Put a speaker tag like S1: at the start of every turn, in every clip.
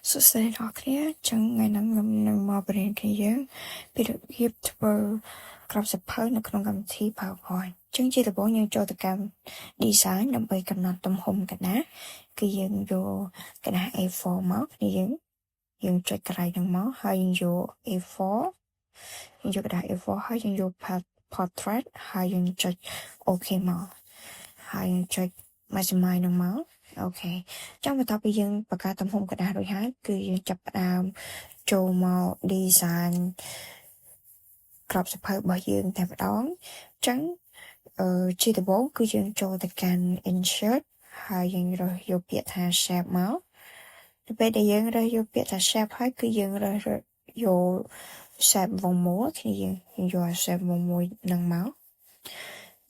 S1: សួស្តីអ្នកគ្នាចឹងថ្ងៃនេះខ្ញុំនឹងមកបង្រៀនគ្នាយើងពីរបៀបធ្វើក្របសៀវភៅនៅក្នុងកម្មវិធី PowerPoint។ ចឹងជាដំបូងយើងចូលទៅកាន់ design ដើម្បីកំណត់ទំហំក្រដាសគឺយើងយកក្រដាស A4 មកគ្នាយើងយើងចុចកន្លែងហ្នឹងមកហើយយើងយក A4 យើងយកក្រដាស A4 ហើយយើងយក portrait ហើយយើងចុច OK មកហើយយើងចុច maximize ហ្នឹងមក OK ចាំបន្ទាប់ពីយើងបង្កើតទំហំក្រដាសរួចហើយគឺយើងចាប់ផ្ដើមចូលមក design ក្របសៀវភៅរបស់យើងតែម្ដងអញ្ចឹងអឺជាដំបូងគឺយើងចូលទៅកាន់ insert ហើយយើងរើសយកពាក្យថា shape មកទៅពេលដែលយើងរើសយកពាក្យថា shape ហើយគឺយើងរើសយក shape វងមូលគ្នាយើងយើងយក shape វងមូលនឹងមក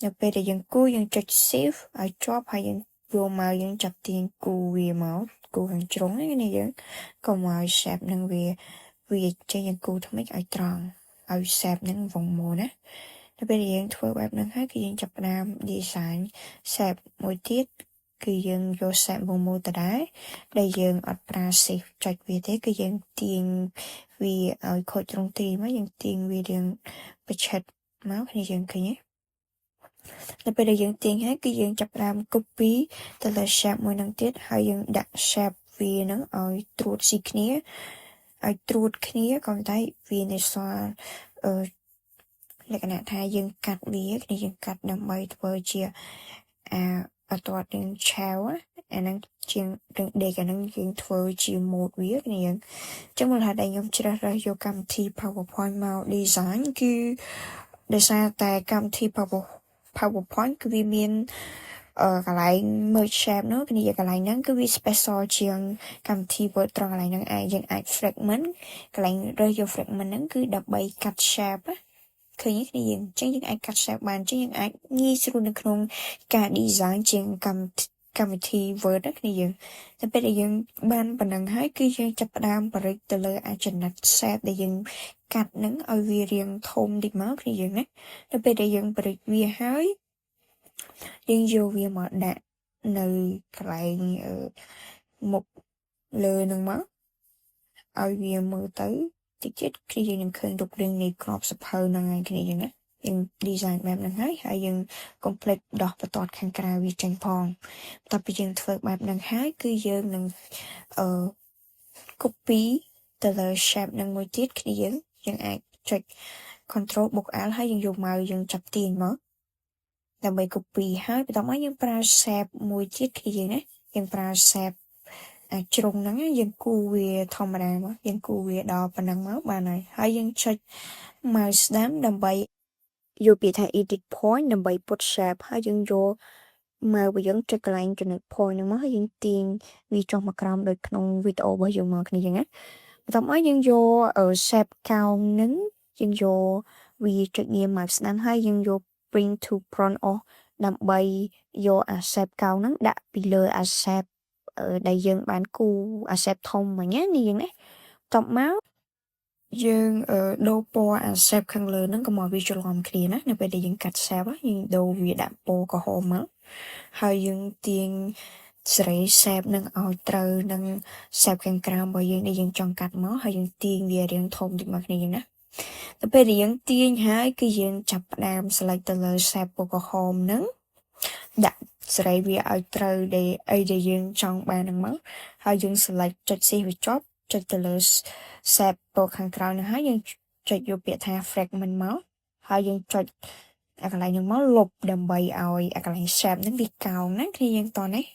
S1: នៅពេលដែលយើងគូយើងចុច shift ឲ្យជាប់ហើយយើងយកមកយើងចាប់ទាញគូវាមកគូខាងជ្រុងនេះយើងកុំឲ្យ shape នឹងវាវាចេញយើងគូថ្មីឲ្យត្រង់ឲ្យ shape នឹងវងមូលណានៅពេលដែលយើងធ្វើបែបហ្នឹងហើយគឺយើងចាប់ផ្ដើម design shape មួយទៀតគឺយើងយក shape វងមូលដដែលដែលយើងអត់ប្រើ shift ចុចវាទេគឺយើងទាញវាឲ្យខូចត្រង់ទីមកយើងទាញវារៀងប្រឆិតមកគ្នាយើងឃើញទេនៅពេលដែលយើងទាញហើយគឺយើងចាប់ផ្ដើម copy ទៅលើ shape មួយនឹងទៀតហើយយើងដាក់ shape វានឹងឲ្យត្រួតស៊ីគ្នាឲ្យត្រួតគ្នាក៏តែវានៅសល់អឺលក្ខណៈថាយើងកាត់វាគ្នាយើងកាត់ដើម្បីធ្វើជាអាអត់ទាត់នឹងឆាវអាហ្នឹងជាងរឿងដេកអាហ្នឹងយើងធ្វើជា mode វាគ្នាយើងអញ្ចឹងមូលហេតុដែលខ្ញុំជ្រើសរើសយកកម្មវិធី PowerPoint មក design គឺដោយសារតែកម្មវិធី PowerPoint គឺវាមាន អឺកន្លែង merge shape នោះគ្នាកន្លែងហ្នឹងគឺវា special ជាងកម្មវិធី Word ត្រង់កន្លែងហ្នឹងឯងយើងអាច fragment កន្លែងរើសយក fragment ហ្នឹងគឺដើម្បីកាត់ shape ណាឃើញទេគ្នាយើងអញ្ចឹងយើងអាចកាត់ shape បានអញ្ចឹងយើងអាចងាយស្រួលនៅក្នុងការ design ជាងកម្មវិធី Word ណាគ្នាយើងតែពេលដែលយើងបានប៉ុណ្ណឹងហើយគឺយើងចាប់ផ្ដើមបរិចទៅលើអាចចំណិត shape ដែលយើងកាត់ហ្នឹងឲ្យវារាងធំតិចមកគ្នាយើងណាដល់ពេលដែលយើងបរិចវាហើយយើងយកវាមកដាក់នៅកន្លែងមុខលើនឹងមកឲ្យវាមើលទៅតិចទៀតគ្នាយើងនឹងឃើញរូបរាងនៃក្របសៀវភៅហ្នឹងហើយគ្នាយើងណាយើង design បែបហ្នឹងហើយហើយយើង complete ដោះបន្ទាត់ខាងក្រៅវាចេញផងបន្ទាប់ពីយើងធ្វើបែបហ្នឹងហើយគឺយើងនឹងអឺ copy ទៅលើ shape ហ្នឹងមួយទៀតគ្នាយើងយើងអាចចុច control បូក L ហើយយើងយកមកយើងចាប់ទាញមកដើម្បី copy ហើយបន្ទាប់មកយើងប្រើ shape មួយទៀតគ្នាយើងណាយើងប្រើ shape អាចជ្រុងហ្នឹងយើងគូវាធម្មតាមកយើងគូវាដល់ប៉ុណ្ណឹងមកបានហើយហើយយើងចុច mouse ស្ដាំដើម្បីយកពាក្យថា edit point ដើម្បី put shape ហើយយើងយកមកបើយើងចុចកន្លែងចំណុច point ហ្នឹងមកហើយយើងទាញវាចុះមកក្រោមដូចក្នុងវីដេអូរបស់យើងមកគ្នាចឹងណាបន្ទាប់មកយើងយក shape កោងហ្នឹងយើងយកវាចុចងារ mouse ស្ដាំហើយយើងយក bring to front of ដើម្បីយកអា shape កោងហ្នឹងដាក់ពីលើអា shape ដែលយើងបានគូអា shape ធំមិញណានេះយើងណាបន្ទាប់មកយើងដូរពណ៌អា shape ខាងលើហ្នឹងកុំឲ្យវាច្រឡំគ្នាណានៅពេលដែលយើងកាត់ shape យើងដូរវាដាក់ពណ៌ក្រហមមកហើយយើងទាញសេរី shape នឹងឲ្យត្រូវនឹង shape ខាងក្រោមរបស់យើងដែលយើងចង់កាត់មកហើយយើងទាញវារាងធំតិចមកគ្នាយើងណាទៅពេលដែលយើងទាញហើយគឺយើងចាប់ផ្ដើម select ទៅលើ shape ពណ៌ក្រហមហ្នឹង ដាក់សេរីវាឲ្យត្រូវដែលអីដែលយើងចង់បានហ្នឹងមកហើយយើង select ចុច shift វាជាប់ចុចទៅលើ shape ពណ៌ខាងក្រោយហ្នឹងហើយយើងចុចយកពាក្យថា fragment មកហើយយើងចុចអាកន្លែងហ្នឹងមកលុបដើម្បីឲ្យអាកន្លែង shape ហ្នឹងវាកោងណាគ្នាយើងតនេះ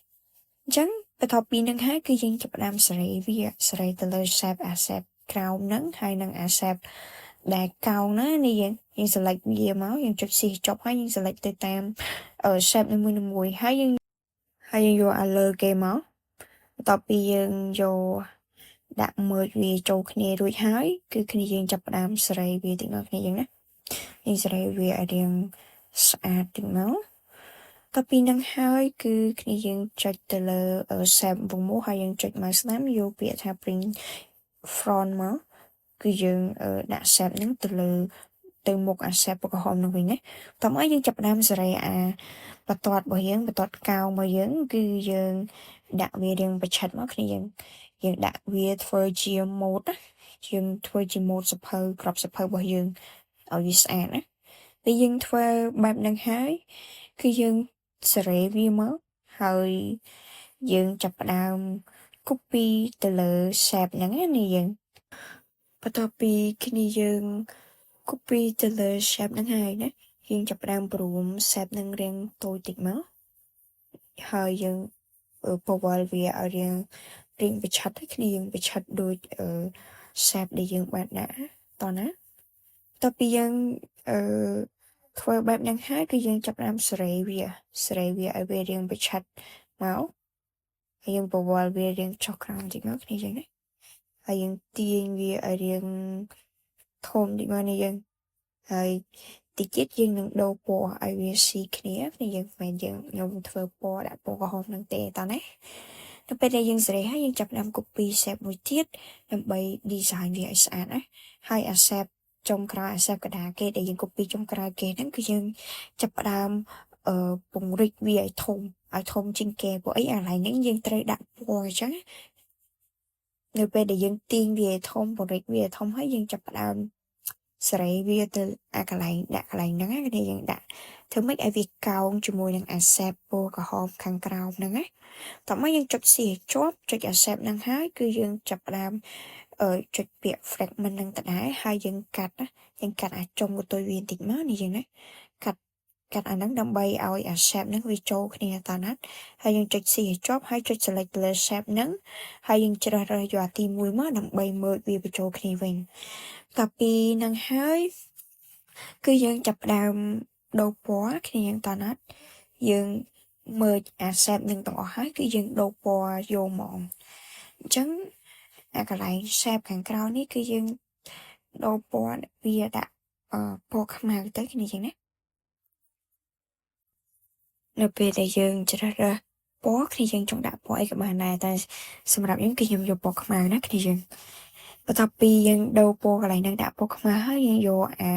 S1: អញ្ចឹងបន្ទាប់ពីហ្នឹងហើយគឺយើងចាប់ផ្ដើមសេរីវាសេរីទៅលើ shape អា shape ក្រោមហ្នឹងហើយនឹងអា shape ដែលកោងណានេះយើងយើង select វាមកយើងចុច shift ចប់ហើយយើង select ទៅតាម shape នីមួយៗហើយយើងយកអាលើគេមកបន្ទាប់ពីយើងយកដាក់ merge វាចូលគ្នារួចហើយគឺគ្នាយើងចាប់ផ្ដើមសេរីវាតិចមកគ្នាយើងណាយើងសេរីវាឲ្យរាងស្អាតតិចមកតពីនឹងហើយគឺគ្នាយើងចុចទៅលើ shape វងមូលហើយយើងចុច mouse ស្ដាំយកពាក្យថា bring front មកគឺយើងដាក់ shape ហ្នឹងទៅលើទៅមុខអា shape ពណ៌ក្រហមហ្នឹងវិញណាតោះមកយើងចាប់ផ្ដើមសេរីអាបន្ទាត់របស់យើងបន្ទាត់កោងរបស់យើងគឺយើងដាក់វារាងប្រឆិតមកគ្នាយើង យើងដាក់វាធ្វើជា mode ណាយើងធ្វើជា mode សភៅក្របសភៅរបស់យើងឲ្យវាស្អាតណាពេលយើងធ្វើបែបហ្នឹងហើយគឺយើងសេរីវាមកហើយយើងចាប់ផ្ដើម copy ទៅលើ shape ហ្នឹងណានេះយើងបន្ទាប់ពីគ្នាយើង copy ទៅលើ shape ហ្នឹងហើយណាយើងចាប់ផ្ដើមព្រម shape ហ្នឹងរាងតូចតិចមកហើយយើងពវល់វាឲ្យរាងរាងប្រឆិតគ្នាយើងប្រឆិតដូចអឺ shape ដែលយើងបានដាក់តោះណាបន្ទាប់ពីយើងអឺធ្វើបែបហ្នឹងហើយគឺយើងចាប់ផ្ដើមសេរីវាសេរីវាឲ្យវារាងប្រឆិតមកហើយយើងពវល់វារាងចុះក្រោមតិចមកគ្នាយើងណាហើយយើងទាញវាឲ្យរាងធំតិចមកនេះយើងហើយតិចទៀតយើងនឹងដូរពណ៌ឲ្យវាស៊ីគ្នាគ្នាយើងមិនយើងខ្ញុំធ្វើពណ៌ដាក់ពណ៌ក្រហមហ្នឹងទេតោះណានៅពេលដែលយើងសេរីហើយយើងចាប់ផ្ដើម copy shape មួយទៀតដើម្បី design វាឲ្យស្អាតណាហើយអា shape ចុងក្រោយអា shape កដាគេដែលយើង copy ចុងក្រោយគេហ្នឹងគឺយើងចាប់ផ្ដើមអឺពង្រីកវាឲ្យធំឲ្យធំជាងគេព្រោះអីអាឡៃហ្នឹងយើងត្រូវដាក់ពណ៌អញ្ចឹងនៅពេលដែលយើងទាញវាឲ្យធំពង្រីកវាឲ្យធំហើយយើងចាប់ផ្ដើមសេរីវាទៅអាកន្លែងដាក់កន្លែងហ្នឹងណាគ្នាយើងដាក់ធ្វើម៉េចឲ្យវាកោងជាមួយនឹងអា shape ពណ៌ក្រហមខាងក្រោមហ្នឹងណាតោះមកយើងចុច C ឲ្យជាប់ចុចអា shape ហ្នឹងហើយគឺយើងចាប់ផ្ដើមអឺចុចពាក្យ fragment ហ្នឹងដដែលហើយយើងកាត់ណាយើងកាត់អាចុងកន្ទុយវាបន្តិចមកនេះយើងណាកាត់កាត់អាហ្នឹងដើម្បីឲ្យអា shape ហ្នឹងវាចូលគ្នាតាណាហើយយើងចុច C ឲ្យជាប់ហើយចុច select លើ shape ហ្នឹងហើយយើងជ្រើសរើសយកអាទី1មកដើម្បី merge វាបញ្ចូលគ្នាវិញតពីនឹងហើយគឺយើងចាប់ផ្ដើមដូរពណ៌គ្នាយើងតណាត់យើង merge អា shape នឹងទាំងអស់ហើយគឺយើងដូរពណ៌យកហ្មងអញ្ចឹងអាកន្លែង shape ខាងក្រៅនេះគឺយើងដូរពណ៌វាដាក់ពណ៌ខ្មៅទៅគ្នាចឹងណានៅពេលដែលយើងជ្រើសរើសពណ៌គ្នាយើងចង់ដាក់ពណ៌អីក៏បានដែរតែសម្រាប់ខ្ញុំគឺខ្ញុំយកពណ៌ខ្មៅណាគ្នាយើងបន្ទាប់ពីយើងដូរពណ៌កន្លែងហ្នឹងដាក់ពណ៌ខ្មៅហើយយើងយកអា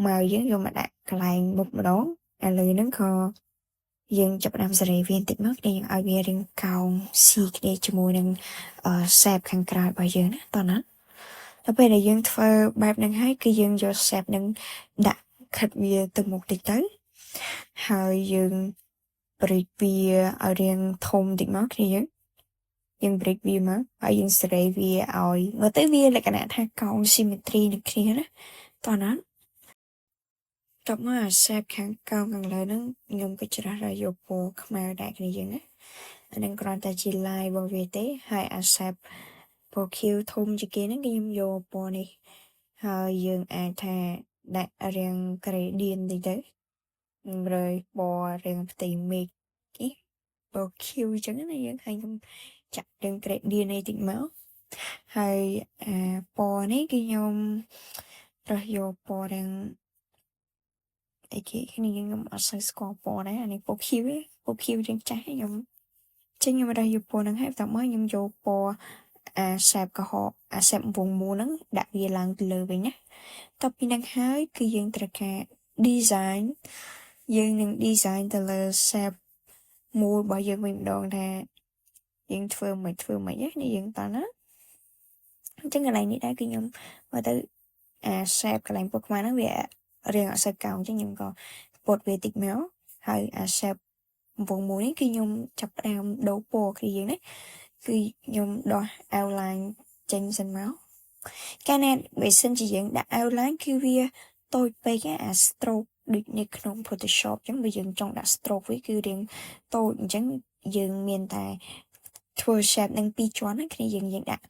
S1: ម៉ៅយើងយកមកដាក់កន្លែងមុខម្ដងឥឡូវហ្នឹងក៏យើងចាប់ផ្ដើមសេរីវាបន្តិចមកគ្នាយើងឲ្យវារាងកោងស៊ីគ្នាជាមួយនឹងអឺ shape ខាងក្រៅរបស់យើងណាតោះណាដល់ពេលដែលយើងធ្វើបែបហ្នឹងហើយគឺយើងយក shape ហ្នឹងដាក់ខិតវាទៅមុខតិចទៅហើយយើងបរិចវាឲ្យរាងធំតិចមកគ្នាយើងយើងបរិចវាមកហើយយើងសេរីវាឲ្យមើលទៅវាលក្ខណៈថាកោង symmetry នឹងគ្នាណាតោះណាតបមកអា shape ខាងកោងខាងលើហ្នឹងខ្ញុំក៏ជ្រើសរើសយកពណ៌ខ្មៅដែរគ្នាយើងណាអានឹងគ្រាន់តែជា line របស់វាទេហើយអា shape ពណ៌ខៀវធំជាងគេហ្នឹងគឺខ្ញុំយកពណ៌នេះហើយយើងអាចថាដាក់រាង gradient តិចទៅខ្ញុំរើពណ៌រាងផ្ទៃមេឃនេះពណ៌ខៀវអញ្ចឹងណាយើងហើយខ្ញុំចាក់រាង gradient នេះតិចមកហើយអាពណ៌នេះគឺខ្ញុំរើសយកពណ៌រាងអីគេគ្នាខ្ញុំអត់សូវស្គាល់ពណ៌ដែរអានេះពណ៌ខៀវពណ៌ខៀវរាងចាស់ខ្ញុំចេញខ្ញុំរើសយកពណ៌ហ្នឹងហើយបន្ទាប់មកខ្ញុំយកពណ៌អា shape ក្រហមអា shape វងមូលហ្នឹងដាក់វាឡើងទៅលើវិញណាតទៅពីហ្នឹងហើយគឺយើងត្រូវការ design យើងនឹង design ទៅលើ shape មូលរបស់យើងវិញម្ដងថាយើងធ្វើមិនធ្វើមិនណានេះយើងតើណាអញ្ចឹងកន្លែងនេះដែរគឺខ្ញុំមើលទៅអា shape កន្លែងពណ៌ខ្មៅហ្នឹងវារាងអត់សូវកោងអញ្ចឹងខ្ញុំក៏ពត់វាតិចមកហើយអា shape វងមួយនេះគឺខ្ញុំចាប់ផ្ដើមដូរពណ៌គ្នាយើងណាគឺខ្ញុំដោះ outline ចេញសិនមកកាលណាបើសិនជាយើងដាក់ outline គឺវាតូចពេកអា stroke ដូចនៅក្នុង Photoshop អញ្ចឹងបើយើងចង់ដាក់ stroke វាគឺរាងតូចអញ្ចឹងយើងមានតែធ្វើ shape នឹងពីរជាន់ណាគ្នាយើងយើងដាក់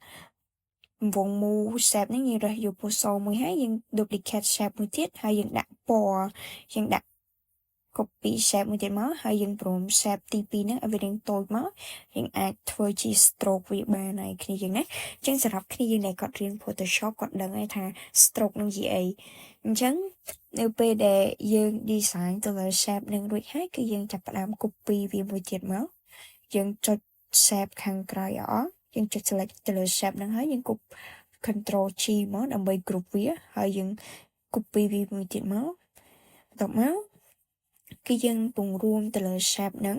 S1: វងមូល shape ហ្នឹងយើងរើសយកពណ៌សមួយហើយយើង duplicate shape មួយទៀតហើយយើងដាក់ពណ៌យើងដាក់ copy shape មួយទៀតមកហើយយើងព្រម shape ទី2ហ្នឹងឲ្យវារាងតូចមកយើងអាចធ្វើជា stroke វាបានហើយគ្នាយើងណាអញ្ចឹងសម្រាប់គ្នាយើងដែលគាត់រៀន Photoshop គាត់ដឹងហើយថា stroke នឹងជាអីអញ្ចឹងនៅពេលដែលយើង design ទៅលើ shape នឹងរួចហើយគឺយើងចាប់ផ្ដើម copy វាមួយទៀតមកយើងចុច shape ខាងក្រោយអស់យើងចុច select ទៅលើ shape ហ្នឹងហើយយើងគប់ control G មកដើម្បី group វាហើយយើង copy វាមួយទៀតមកបន្ទាប់មកគឺយើងពង្រួមទៅលើ shape ហ្នឹង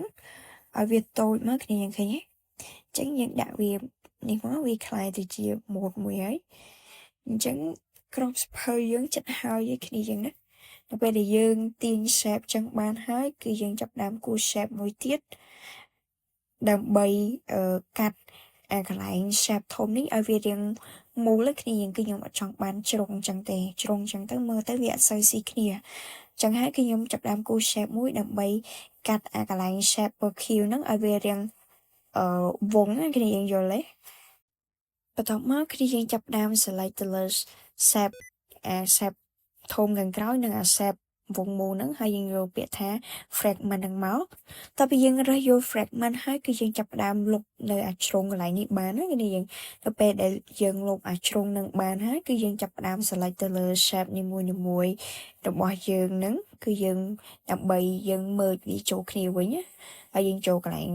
S1: ឲ្យវាតូចមកគ្នាយើងឃើញទេអញ្ចឹងយើងដាក់វា នេះមកវាក្លាយទៅជាម៉ូដមួយហើយអញ្ចឹងក្របសភៅយើងចិត្តហើយឯគ្នាយើងណានៅពេលដែលយើងទាញ shape ចឹងបានហើយគឺយើងចាប់ផ្ដើមគូស shape មួយទៀតដើម្បីកាត់អាកន្លែង shape ធំនេះឲ្យវារាងមូលគ្នាយើងគឺខ្ញុំអត់ចង់បានជ្រុងចឹងទេជ្រុងចឹងទៅមើលទៅវាអត់សូវស៊ីគ្នាចឹងហើយគឺខ្ញុំចាប់ផ្ដើមគូស shape មួយដើម្បីកាត់អាកន្លែង shape ពណ៌ខៀវហ្នឹងឲ្យវារាងអឺវងគ្នាយើងយល់ទេបន្ទាប់មកគ្នាយើងចាប់ផ្ដើម select ទៅលើ shape អា shape ធំខាងក្រោយនិងអា shape វងមូលហ្នឹងហើយយើងយកពាក្យថា fragment ហ្នឹងមកតទៅពីយើងរើសយក fragment ហើយគឺយើងចាប់ផ្ដើមលុបនៅអាជ្រុងកន្លែងនេះបានណាគ្នាយើងទៅពេលដែលយើងលុបអាជ្រុងនឹងបានហើយគឺយើងចាប់ផ្ដើម select ទៅលើ shape នីមួយៗរបស់យើងហ្នឹងគឺយើងដើម្បីយើង merge វាចូលគ្នាវិញណាហើយយើងចូលកន្លែង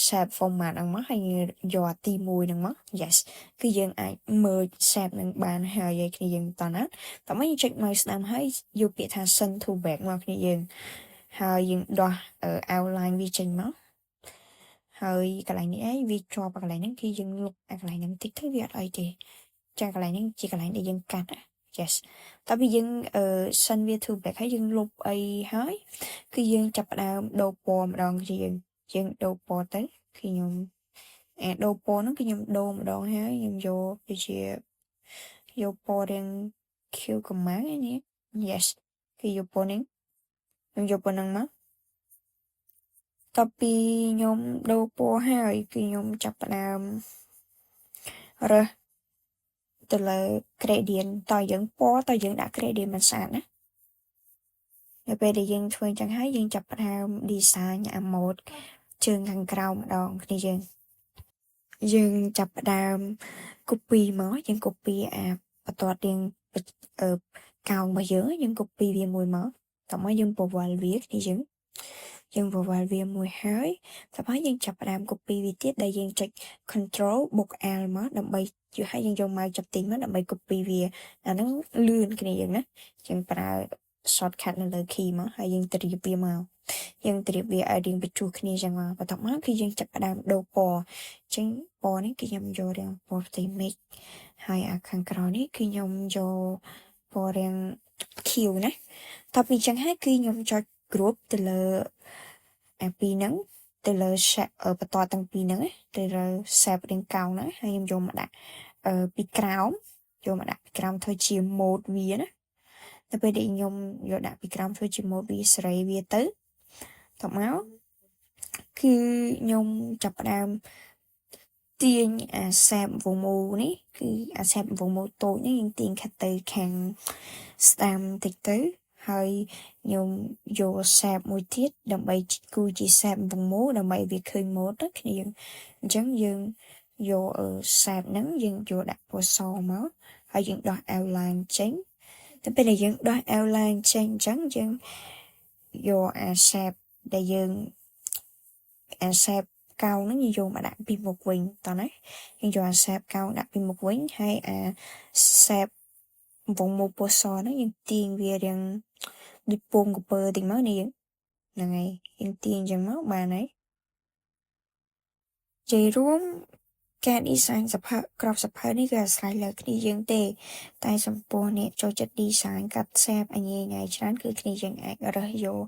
S1: shape format ហ្នឹងមកហើយយើងយកអាទី1ហ្នឹងមក yes គឺយើងអាច merge shape ហ្នឹងបានហើយឲ្យគ្នាយើងតណាតោះមកយើងចុច mouse ស្ដាំហើយយកពាក្យថា send to back មកគ្នាយើងហើយយើងដោះ outline វាចេញមកហើយកន្លែងនេះឯងវាជាប់កន្លែងហ្នឹងគឺយើងលុបអាកន្លែងហ្នឹងតិចទៅវាអត់អីទេចាកន្លែងហ្នឹងជាកន្លែងដែលយើងកាត់ yes តើពីយើងអឺ send វា to back ហើយយើងលុបអីហើយគឺយើងចាប់ផ្ដើមដូរពណ៌ម្ដងគឺយើងយើងដូរពណ៌ទៅគឺខ្ញុំអាដូរពណ៌ហ្នឹងគឺខ្ញុំដូរម្ដងហើយខ្ញុំយកដូចជាយកពណ៌រាងខៀវកម្មាំងនេះ yes គឺយកពណ៌នេះខ្ញុំយកពណ៌ហ្នឹងមកតពីខ្ញុំដូរពណ៌ហើយគឺខ្ញុំចាប់ផ្ដើមរើសទៅលើ gradient តើយើងពណ៌តើយើងដាក់ gradient មិនស្អាតណានៅពេលដែលយើងធ្វើអញ្ចឹងហើយយើងចាប់ផ្ដើម design អា mode ជើងខាងក្រោមម្ដងគ្នាយើងយើងចាប់ផ្ដើម copy មកយើង copy អាបន្ទាត់រាងអឺកោងរបស់យើងយើង copy វាមួយមកតោះមកយើងពវល់វាគ្នាយើងយើងពវល់វាមួយហើយតោះមកយើងចាប់ផ្ដើម copy វាទៀតដែលយើងចុច control បូក alt មកដើម្បីជួយឲ្យយើងយក mouse ចាប់ទាញមកដើម្បី copy វាអាហ្នឹងលឿនគ្នាយើងណាយើងប្រើ shortcut នៅលើ key មកហើយយើងត្រៀបវាមកយើងត្រៀបវាឲ្យរៀងបញ្ជុះគ្នាចឹងមកបន្ទាប់មកគឺយើងចាប់ផ្ដើមដូរពណ៌អញ្ចឹងពណ៌នេះគឺខ្ញុំយករាងពណ៌ផ្ទៃមេឃហើយអាខាងក្រោយនេះគឺខ្ញុំយកពណ៌រាងខៀវណាតទៅពីចឹងហើយគឺខ្ញុំចុច group ទៅលើអាពីរហ្នឹងទៅលើ shape បន្ទាត់ទាំងពីរហ្នឹងទៅលើ shape រាងកោងហ្នឹងហើយខ្ញុំយកមកដាក់ពីក្រោមយកមកដាក់ពីក្រោមធ្វើជា mode វាណាទៅពេលដែលខ្ញុំយកដាក់ពីក្រោមធ្វើជា mode វាសេរីវាទៅតមកគឺខ្ញុំចាប់ផ្ដើមទាញអា shape វងមូលនេះគឺអា shape វងមូលតូចនេះយើងទាញខាត់ទៅខាងស្ដាំតិចទៅហើយខ្ញុំយក shape មួយទៀតដើម្បីគូជា shape វងមូលដើម្បីវាឃើញម៉ូដទៅគ្នាយើងអញ្ចឹងយើងយក shape ហ្នឹងយើងយកដាក់ពណ៌សមកហើយយើងដោះ outline ចេញតែពេលដែលយើងដោះ outline ចេញអញ្ចឹងយើងយកអា shape ដែលយើងអា shape កោងហ្នឹងយើងយកមកដាក់ពីមុខវិញតោះណាយើងយកអា shape កោងដាក់ពីមុខវិញហើយអា shape វងមូលពណ៌សហ្នឹងយើងទាញវារាងដូចពងក្រពើតិចមកនេះយើងហ្នឹងហើយយើងទាញអញ្ចឹងមកបានហើយនិយាយរួមការ design សភៅក្របសភៅនេះគឺអាស្រ័យលើគ្នាយើងទេ តែចំពោះអ្នកចូលចិត្ត design កាត់ shape អញញ៉ៃច្រើនគឺគ្នាយើងអាចរើសយក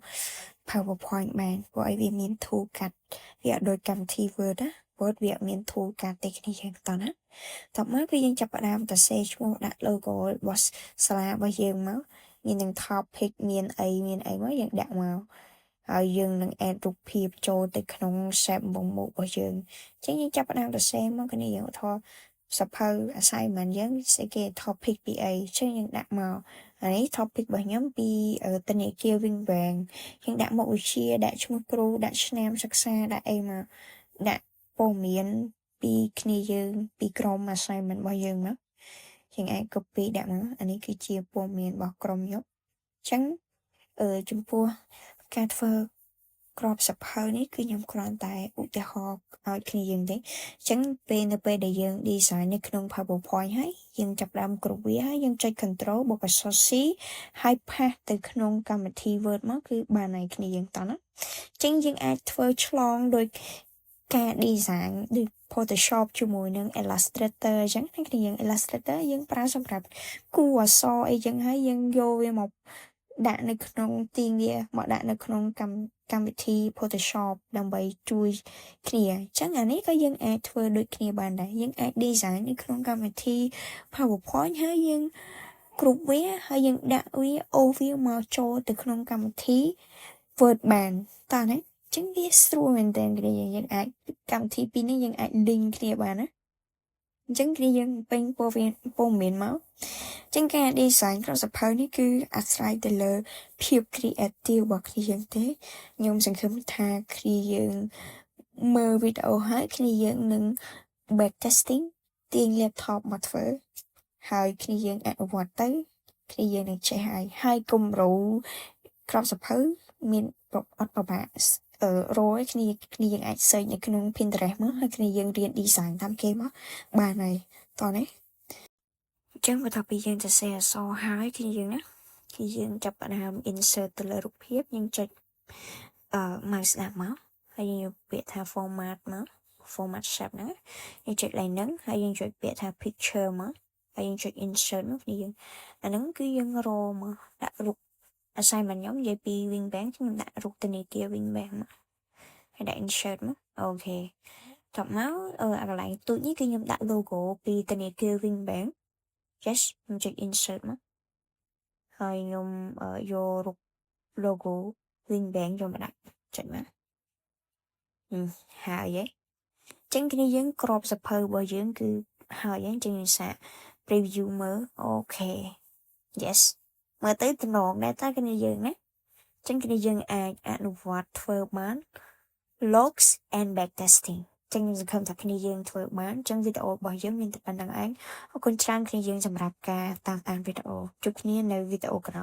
S1: PowerPoint បានព្រោះអីវាមាន tool កាត់វាអត់ដូចកម្មវិធី Word ណា Word វាអត់មាន tool កាត់ទេគ្នាយើងតោះណាតមកគឺយើងចាប់ផ្ដើមទៅសេឈ្មោះដាក់ logo របស់សាលារបស់យើងមកមាននឹង topic មានអីមានអីមកយើងដាក់មកហើយយើងនឹង add រូបភាពចូលទៅក្នុង shape វងមុខរបស់យើងអញ្ចឹងយើងចាប់ផ្ដើមទៅសេមកគ្នាយើងឧទាហរណ៍សភៅ assignment យើងស្អីគេ topic ពីអីអញ្ចឹងយើងដាក់មកអានេះ topic របស់ខ្ញុំពីធនាគារ Wing Bank យើងដាក់មុខវិជ្ជាដាក់ឈ្មោះគ្រូដាក់ឆ្នាំសិក្សាដាក់អីមកដាក់ព័ត៌មានពីគ្នាយើងពីក្រុម assignment របស់យើងមកយើងអាច copy ដាក់មកអានេះគឺជាព័ត៌មានរបស់ក្រុមខ្ញុំអញ្ចឹងអឺចំពោះការធ្វើក្របសភៅនេះគឺខ្ញុំគ្រាន់តែឧទាហរណ៍ឲ្យគ្នាយើងទេអញ្ចឹងពេលនៅពេលដែលយើង design នៅក្នុង PowerPoint ហើយយើងចាប់ផ្ដើមគ្រប់វាហើយយើងចុច Control បូកអក្សរ C ហើយ paste ទៅក្នុងកម្មវិធី Word មកគឺបានហើយគ្នាយើងតោះណាអញ្ចឹងយើងអាចធ្វើឆ្លងដោយការ design ដូច Photoshop ជាមួយនឹង Illustrator អញ្ចឹងណាគ្នាយើង Illustrator យើងប្រើសម្រាប់គូរអក្សរអីចឹងហើយយើងយកវាមកដាក់នៅក្នុងទាញវាមកដាក់នៅក្នុងកម្មកម្មវិធី Photoshop ដើម្បីជួយគ្នាអញ្ចឹងអានេះក៏យើងអាចធ្វើដូចគ្នាបានដែរយើងអាច design នៅក្នុងកម្មវិធី PowerPoint ហើយយើងគ្រប់វាហើយយើងដាក់វាអូសវាមកចូលទៅក្នុងកម្មវិធី Word បានតើណាចឹងវាស្រួលមែនទែនគ្នាយើងយើងអាចកម្មវិធីពីរនេះយើងអាច link គ្នាបានណាអញ្ចឹងគ្នាយើងពេញព័ត៌មានព័ត៌មានមកចឹងការ design ក្រសភៅនេះគឺអាស្រ័យទៅលើភាព creative របស់គ្នាយើងទេខ្ញុំសង្ឃឹមថាគ្នាយើងមើលវីដេអូហើយគ្នាយើងនឹង back testing ទាញ laptop មកធ្វើហើយគ្នាយើងអនុវត្តទៅគ្នាយើងនឹងចេះហើយហើយគំរូក្របសភៅមានអត់ពិបាករយគ្នាគ្នាយើងអាច search នៅក្នុង Pinterest មកហើយគ្នាយើងរៀន design តាមគេមកបានហើយតោះនេះអញ្ចឹងបន្ទាប់ពីយើងសរសេរអក្សរហើយគ្នាយើងណាគឺយើងចាប់ផ្ដើម insert ទៅលើរូបភាពយើងចុចអឺ mouse ស្ដាំមកហើយយើងយកពាក្យថា format មក format shape ហ្នឹងយើងចុចឡើងហ្នឹងហើយយើងចុចពាក្យថា picture មកហើយយើងចុច insert មកគ្នាយើងអាហ្នឹងគឺយើងរមកដាក់រូប assignment ខ្ញុំនិយាយពី wing bank ខ្ញុំដាក់រូបធនាគារ wing bank មកហើយដាក់ insert មក OK តបមកអឺអាកន្លែងទូចនេះគឺខ្ញុំដាក់ logo ពីធនាគារ wing bank. Yes, ខ្ញុំចុច insert មកហើយខ្ញុំយករូប logo wing bank យកមកដាក់ចុចមកហើយហ៎ចឹងគ្នាយើងក្របសភៅរបស់យើងគឺហើយអញ្ចឹងយើងសាក preview មើល OK, yes មើលទៅតំណងដែរតើគ្នាយើងណាចឹងគ្នាយើងអាចអនុវត្តធ្វើបាន logs and back testing ចឹងខ្ញុំសង្ឃឹមថាគ្នាយើងធ្វើបានចឹងវីដេអូរបស់យើងមានតែប៉ុណ្្នឹងឯងអរគុណច្រើនគ្នាយើងសម្រាប់ការតាមដានវីដេអូជួបគ្នានៅវីដេអូក្រោយ។